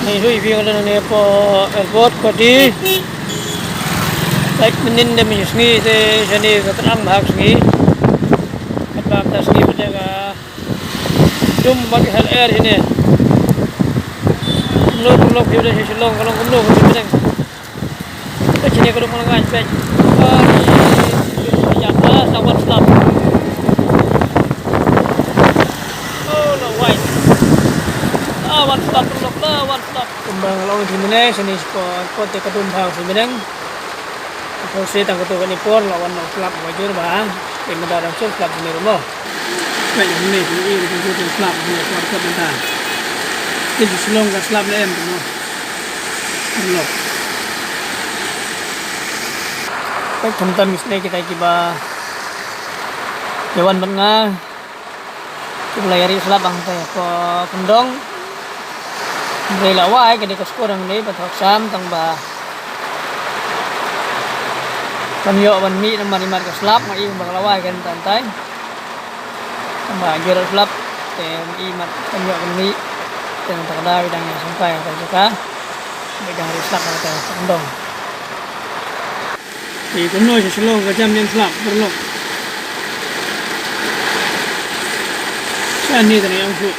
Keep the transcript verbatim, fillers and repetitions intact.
Ngi shu ïa phi nga don hangne hapoh airport Guwahati. Flight mynnin da mynta sngi te shane ka tang bha ka sngi. Katba mynta sngi mynta ka dum bad ka hell air shane. Kumno kumno phi don sha Shillong ka long kumno kumno phi don. Peit shane ka dum ka long ngain peit. Ka ïa ka sa wan slap. Oh la wai. La wan slap la wan slap. Kumba nga la ong ïa phi mynne shane spot spot te ka dum bha ka sngi mynne. Ka se tang kato kane por la wan slap ka jur bha. Te mynta dang shu slap shane ruh mo. Peit hangne phi i ka jur slap shane por spot mynta. Te sha Shillong ka slap ne em mo. Paralok. Peit khamtam ki snei kita kiba ïa wan bad nga. Kiba la ïa ri slap hangta hapoh kyndong. Hynrei la wai ka dei ka skur hangne ba thok sam tang ba kan ïoh ban mih namar imat ka slap nga i kumba ka la wai kan tan tai. Tang ba jur slap te i mat kan ïoh ban mih. Te nangta ka daw i dang ïa sngewkai ka jaka. Ba i dang ri slap hangta hapoh kyndong. Te kumno sha Shillong ka jam ïa slap paralok. Shane te nang ïa shu.